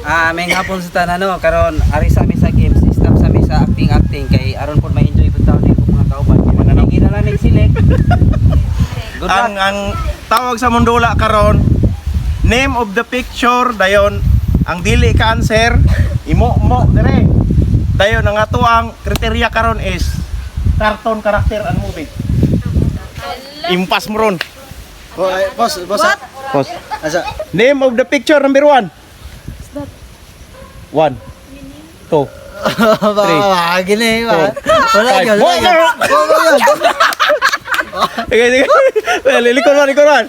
Ah, may hapon sa tanan, no, karon ari sa mi sa games, stop sa mi sa acting acting kay aron pod ma-enjoy pud taon ni mga kauban. Mananangin na lang ning silek. Good luck. Ang tawag sa mundula karon, name of the picture, dayon ang dili ka answer, imo mo dire. Dayon ang ato ang criteria karon is cartoon character and movie. Impas mo ron. Oh, ay, boss, boss. What? Boss. Asa? Name of the picture number one. One. Two. Three. Baka gini, Four. wala Five. yun, wala yun. One. Sige, sige. Well, likod man, likod man.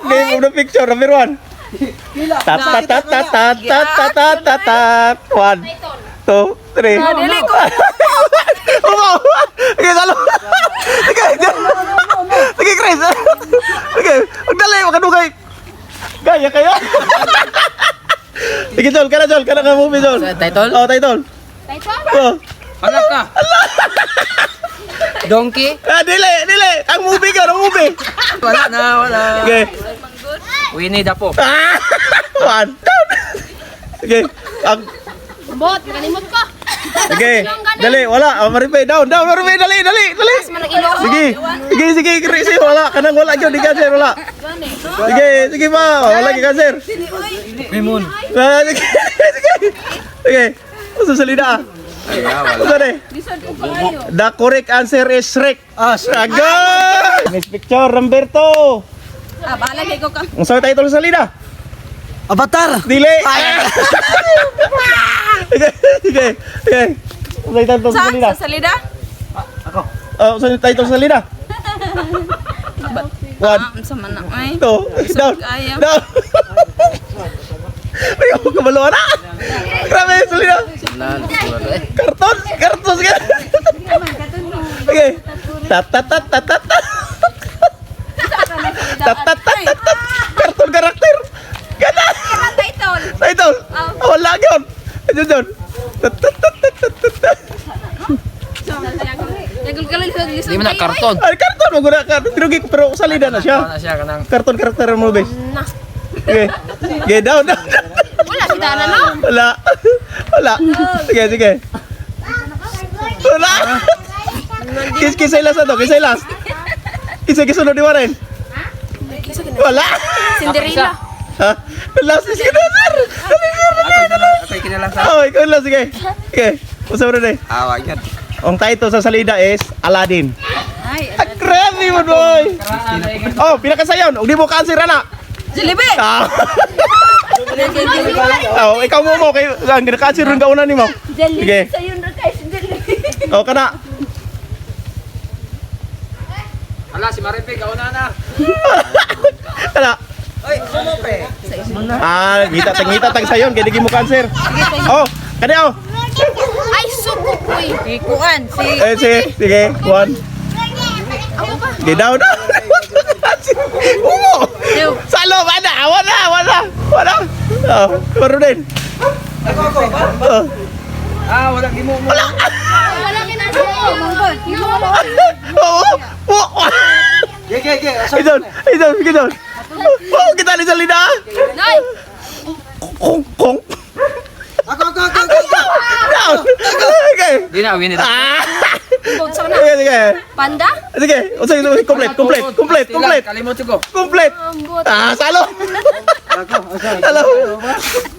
Name of the picture number one. Tat tat tat tat tat tat tat tat tat tat. One. Two. Three. Dili ko. Umo. Sige, salo. Sige, sige, Chris. Sige, magdali, makadugay. Gaya kayo. Sige, Jol, kana Jol, kana ka movie, Jol. Title? Oh, title. Title? Oh. Hala ka. Donkey? Ah, dili, dili. Ang movie ka, ang movie. Wala na, wala. Sige. Winnie the Pooh. Ah! One, down. Sige. Ang, Bot, kalimot ko. sige. Dali, wala. Oh, Maripe, down, down, Maripe, dali, dali, dali. Sige. Sige, sige, Chris, wala. Kanang wala gyud, di cancer, wala. Sige, sige pa. Wala gyud cancer. Mimon. Ah, sige, sige. Sige. Usa salida. Ay, wala. Usa ni? The correct answer is Shrek. Ah, Shrek. Agay! Next picture, Ramberto. Ah, bahala kay ko ka. Ang sa title sa salida? Avatar. Dili. Sige, sige, sige. Ang sa title sa Sa salida? sa salida? Oh, sa title sa salida? One, Ah, unsa man na ay. two, down, Kaya. down. Ay, ako kabalo na. Grabe, salida. Karton, karton. Sige. Okay. Ta ta ta ta ta ta. Ta ta ta ta ta. Karton karakter. Gana. Title. Title. Ah, wala yun. Ayun yun. Ta ta ta ta ta ta ta. Di man na karton. Ay, karton mo guna ka. Tinugi ko pero salida na siya. Wala siya kanang. Karton karakter mo movies. Okay. Okay, down, down. Wala si Dana no. Wala. Wala. Sige, sige. Wala. Kis kisay last na to, kisay last. Kisay kisunod ni Warren. Wala. Cinderella. Ha? Last is kita, sir. Dali, sir. Dali, dali. Ako'y kinala sa. Oh, ikaw lang, sige. Sige. Usap na eh. Ah, wag yan. Ang title sa salida is Aladdin. Ay, Ah, grabe mo, boy! Oh, pinakasayon. Ug di mo cancer ana. Jollibee. Ah. Oh, ikaw mo mo kay ang ginakansir rin kauna nimo. Sige. Sayon ra kay Jollibee. Oh, kana. Hala, si Maripe, kauna na. Kana. Oy, sumo pre. Ah, ngita tag ngita tag sayon kay di mo cancer. Oh, kani oh. Ay, suko koy. Kuan si Eh, sige, sige. One. Sige, down. Umo. Salo, wala, wala, wala. Wala. Oh, meron din. Ako, ako. Oh. Ah, wala gimo mo. Wala kinasuko. Manggod. Oo. Oo. Ge, ge, ge. Asa? Idol, idol, idol. Oh, kita ni Salina. Nay. Kong, kong. Ako, ako, ako, ako, ako. Down. Okay. Di na, Winnie the Ah. Bog sa na. Sige, sige. Panda? Sige, sige, sige, complete, complete, complete, complete, Kalimot ko. complete. Ambot. Ah, salo. Ako, asa? Salo.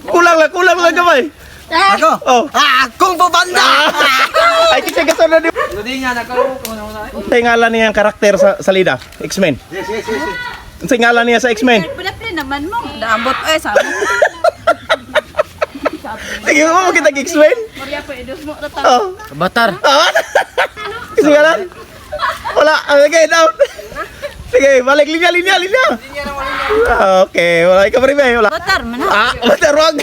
Kulang lang gamay. Ako. Oh. Ah, Kung Fu Panda. Ay, kasi kasunod ni Ludi nga, nakaroon ko na una. Sa ngalan niya ang karakter sa salida, X-Men. Yes. Sa ngalan niya sa X-Men. Pula naman mo. Daambot ay sabi. Sige mo kita X-Men. Maria pa idus mo ra Oh. Batar. Ah. Kasi ngalan? Wala. Ah, okay, down. Sige, balik linya, linya, linya. Ah, okay, wala ikaw rin eh, wala. Batar man. Ah, batar wag.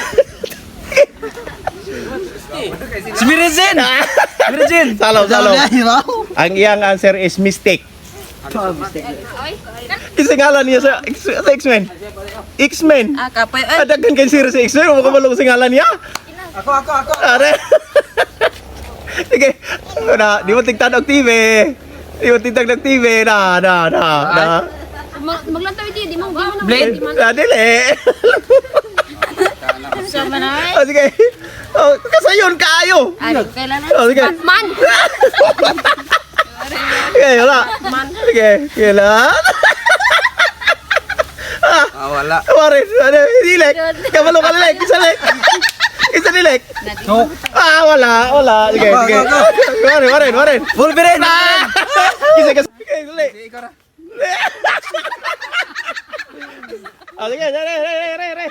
Si Mirizin! Mirizin! Salo, salo. Ang iyang answer is mistake. Kasi ngalan niya sa X-Men. X-Men. Ah, kapoy ay. Adagan kay sir sa X-Men, mo kabalo sa ngalan niya. Ako, ako, ako. Are. Sige. Na, di mo tigtan og TV. Di mo tigtan og TV. Na, na, na, na. Maglantaw di mo di mo na. Blade. Na, dili. man ay. Oh, sige. Oh, kasayon kaayo. Ay, kailan na? Oh, sige. Batman. Sige, wala. Sige, kailan? Ah, wala. Warin, ano, Lek. Kabalo ka, Lek. Isa, Lek. Isa ni Lek. No. Ah, wala, wala. Sige, Go, sige. go, go. Warin, warin, warin. Wolverine. Ah! Isa, kasi. Sige, dali. Ikaw ra. Ah, sige, re, re, re, re.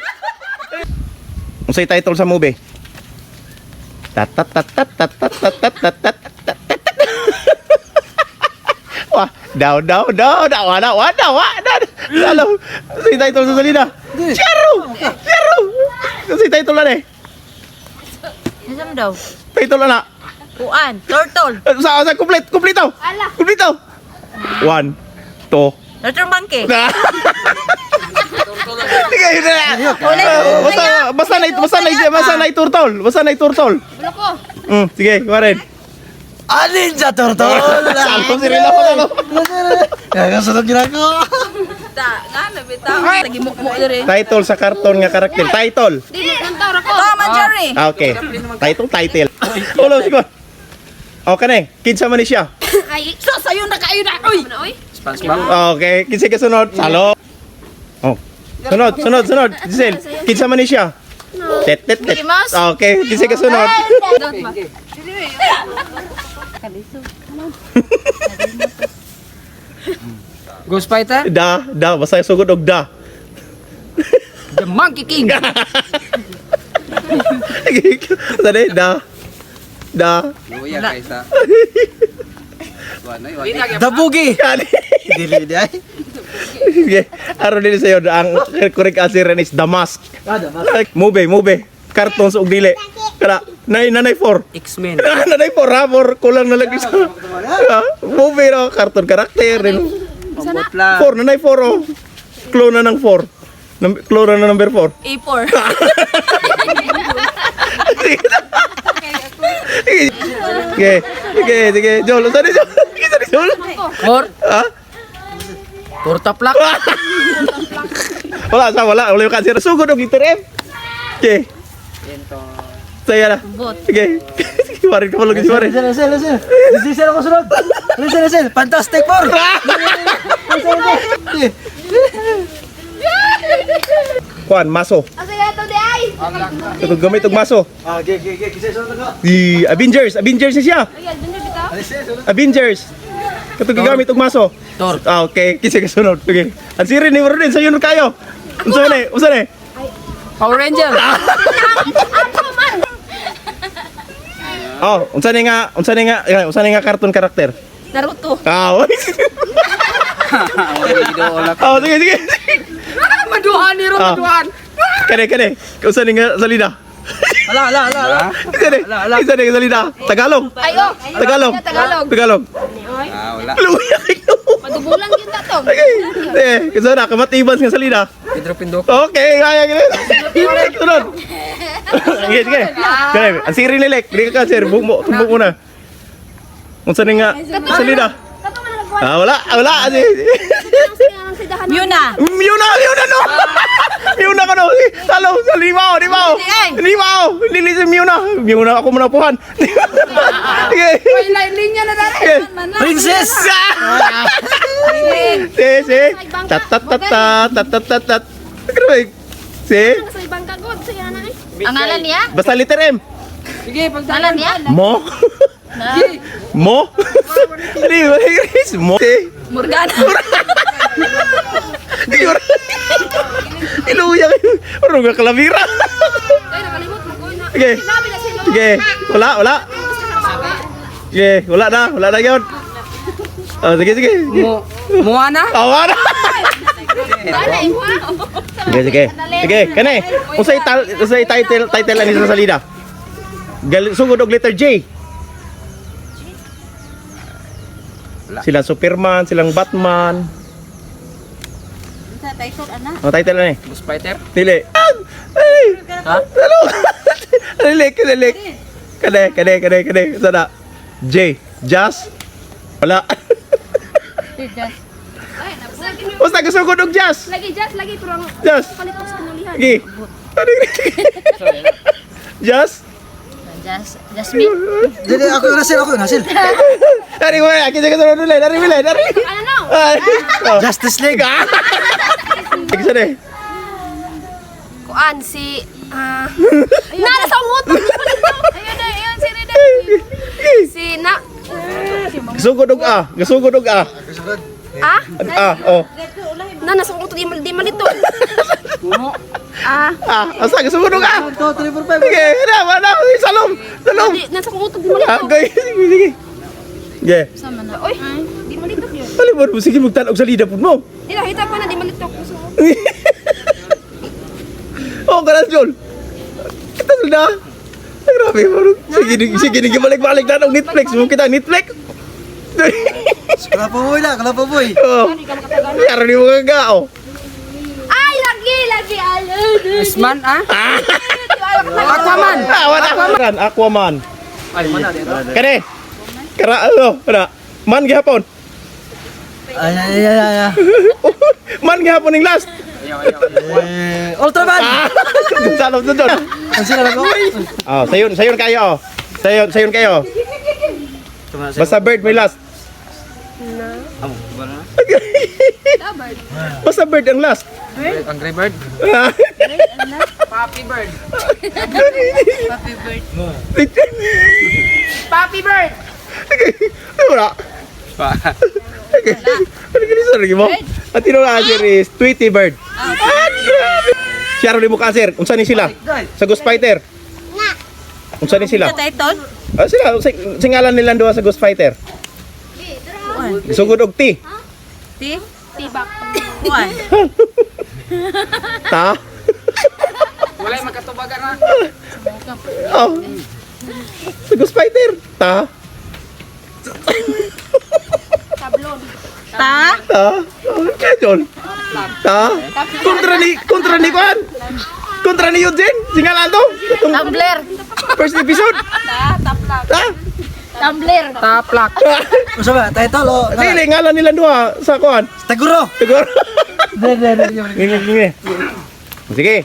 Unsay title sa movie? Tat tat tat tat tat tat tat tat tat tat tat tat tat. Wah, daw daw daw daw wala wala wala. Alam, unsay title sa salida? Charo! Charo! Unsay title na eh? Nasaan daw? Title na na. Kuan, turtle. Sa complete, complete. Ala. Complete. One, two. Turtle monkey. Sige, yun na. Basta basta na basta na basta na turtle, basta na turtle. Wala ko. Sige, Warren. Ah, Ninja Turtle. Salto si Relo, ano? Kakasunod yun ako. Ta, nga na bitaw. Lagi mukmo dire. Title sa karton nga karakter. Title. Di nang tawra ko. Tom and Jerry. Ah, okay. Title, title. Ulo, sige. Okay na eh. Kinsa man ni siya. Ay, so sayo na kayo na. Oy. Oy. SpongeBob. Okay. Kinsa kasunod? Salo. Oh. Sunod, sunod, sunod. Giselle, kinsa man ni siya? Tet, tet, tet. Mickey Mouse? Okay, kinsa kasunod? Ghost Fighter? Da, da, basta sugod og da. The Monkey King. Saan da. Da. Luya kaysa. The Boogie. Kani. Dili di ay. Sige. Aron din sa'yo, ang correct answer is the mask. Ah, the mask. Move, move. Cartons og dili. Kala, nay nanay four. X-Men. Nanay four, ha? Four. Kulang na lang isa. Ha? Movie, no? Cartoon character. Pambot lang. Four, nanay four, oh. Clone na ng four. Clone na number four. A4. Sige, sige, sige. Jol, saan ni Jol? Saan ni Jol? Four. Ha? Torta plak. Wala, sa wala. Wala yung cancer. Sugod og letter M. Okay. Saya na. Sige. Sige, warin ka malugod si warin. Listen, listen, listen. Listen ako sunod. Listen, listen. Fantastic Four. Listen, listen. Kuan, maso. Asa ito di ay. Ito gamit og maso. Ah, okay, okay, okay. Kasi sunod ako. The Avengers, Avengers na siya. Ay, adventure bitaw. Listen, sunod. Avengers. Katong gigamit og maso. Thor. Ah, okay. Kinsa kasunod. Okay. Ang siri ni Warden sayo nun kayo. Unsa na? Unsa na? Power Ranger. Oh, unsa ni nga, unsa ni nga, eh, unsa ni nga cartoon character? Naruto. Ah, oy. Oh, sige, sige. Maduhan ni Ro, Ah. maduhan. Kani, kani. Unsa ni nga salida? Ala, ala, ala, ala. Unsa ni? Unsa ni nga salida? Tagalog. Ay, oh. Tagalog. Tagalog. Tagalog. Ah, wala. Luya kayo. Madubulan gyud ta to. Okay. Eh, kasi na kamatibas nga salida. Pedro Pindoco. Okay, kaya gini. Sunod. Sige, sige. Sige, ang siri ni Lek, di ka sir, bukmo, tumbok mo na. Unsa ni nga salida? Kato man nagkuha. Ah, wala, wala. Yuna. Miuna, miuna no. Miuna ka no. Talo, sa limao, limao. Limao, dili si Miuna. Miuna ako manapuhan. Sige. Linya na dare. Sige. Princess. Si, si. Tat tat tat tat tat tat tat tat. Grabe. Si. Sa ibang kagod sa yana eh. Ang ngalan niya? Basta letter M. Sige, pagdaan. Ngalan niya? Mo. Mo. Ano yun? Mo. Si. Morgana. Iluya kayo. Ano nga kalabira? Ay, nakalimot mo ko na. Sige. Sinabi na sila. Sige. Wala, wala. Sige, wala na. Wala na yun. Oh, sige, sige. Sige. Moana? Tawa na. Dali, wow. Sige, sige. Sige, kani. Unsay unsay title title ani sa salida? Gal sugod og letter J. Silang Superman, silang Batman. Sa title ana. Ang title ani? Ghost Fighter? Dili. Ay! Ha? Ano? Dili, dili. Kani, kani, kani, kani. Sana. J. Just. Wala. Basta gusto ko og just. Lagi just lagi pero ang Just. kalit ko sa kinulihan. Sige. Just? Jasmine. Dili ako na sir, ako na sir. Dari mo, kita ka sa nulay, dari milay, dari. Ano? Oh. Justice League. Isa na eh. Kuan si ah na nasa umutok. Ayun na, ayun si Reda. Si na Gasugod og A, gasugod og A. ah Ah, oh. na nasa umutok di di malito. Ah, Ah, asa gasugod og A. 1 2 3 4 5. Sige, na, na, salom, salom. di nasa umutok di Ah, malito. okay, sige, sige. Yeah. Oy, di malito yun. Palibot mo, sige, magtanog sa lida po mo. Di nakita pa na di malito. So, Oh, kanas Jol. Kita na. Ay, grabe mo. Sige, sige, sige, balik-balik na ng Netflix. Mo kita Netflix. Kala po boy na, kala po boy. Oh. Yaro ni mo kagao. Ay, lagi, lagi. Alo. Isman ah? Aquaman. Ah, wala. Aquaman. Aquaman. Ay, mana dito. Kani. Kara ano, kana. Man gihapon. Ay ay ay ay. ay. Man gihapon ning last. Eh, Ultraman. Ah, salom doon. Ang sila lang ko. Oh, sayon, sayon kayo. oh. Sayon, sayon kayo. Basta bird may last. Amo, ba na? Basta bird ang last. Ang gray bird. Ah. Puppy bird. Papi bird. Wala. Ano gani sa mo? At tinong answer is Tweety Bird. Ah, grabe. Siya rin mo ka-answer. Unsa ni sila? Sa Ghost Fighter. Unsa ni sila? Title? Ah, sila singalan nilang duha sa Ghost Fighter. Sugod og T. Ti? Tibak. Kuan. Ta. Walay makatubagan na. Oh. Sa Ghost Fighter. Ta. Tablon. Ta? Ta. Oh, kaya Jol. Ta. Kontra ni Kwan. Kontra ni Eugene. Singalan to. Itong Tumbler. First episode. Ta, taplak. Ta. Tumbler. Taplak. Unsa ba? Title o? Dili ngalan nilang duha sa kuan. Taguro. Siguro. Dili dili dili. Ngini ngini. Sige.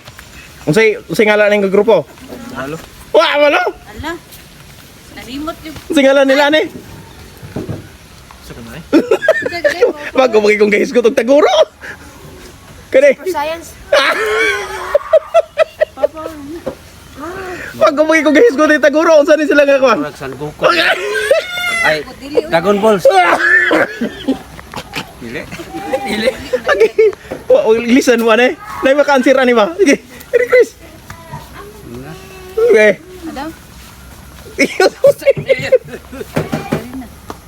Unsay unsay ngalan ning grupo? Malo. Wa malo. Ala. Nalimot yung Unsay ngalan nila ni? Bago magiging gahis ko tog taguro. Kani. science. Bago magiging gahis ko tog taguro unsa ni sila nga kuan? Murag San Goku. Ay, Dragon Balls. Dili. Dili. Okay. Wa listen mo ani. Nay maka-answer ani ba? Sige. Eri Chris. Okay. Adam?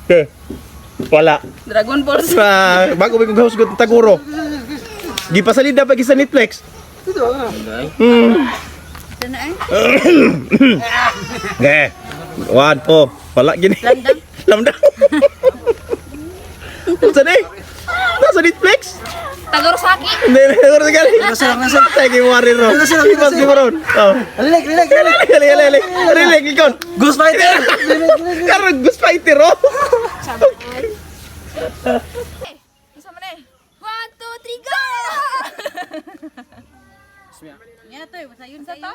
Okay. Wala. Dragon Balls. Sa bago may kong husgot ng taguro. Gipasalida pa sa Netflix. Ito na eh. Okay. One, two. Wala gini. Lamdam. Lamdam. Unsa ni? Nasa Netflix? Tagorosaki. Hindi, hindi. Hindi, hindi. Nasa lang, nasa. Thank you, Warren. Ro. Nasa lang, Ipas nasa ni Ron. Oh. Relax, relax, relax. Hali, hali, hali. Relax, ikaw. Ghost Fighter. Karon, Ghost Fighter, oh. Unsa man eh? 1, 2, 3, go! Nga to, sayon sa to.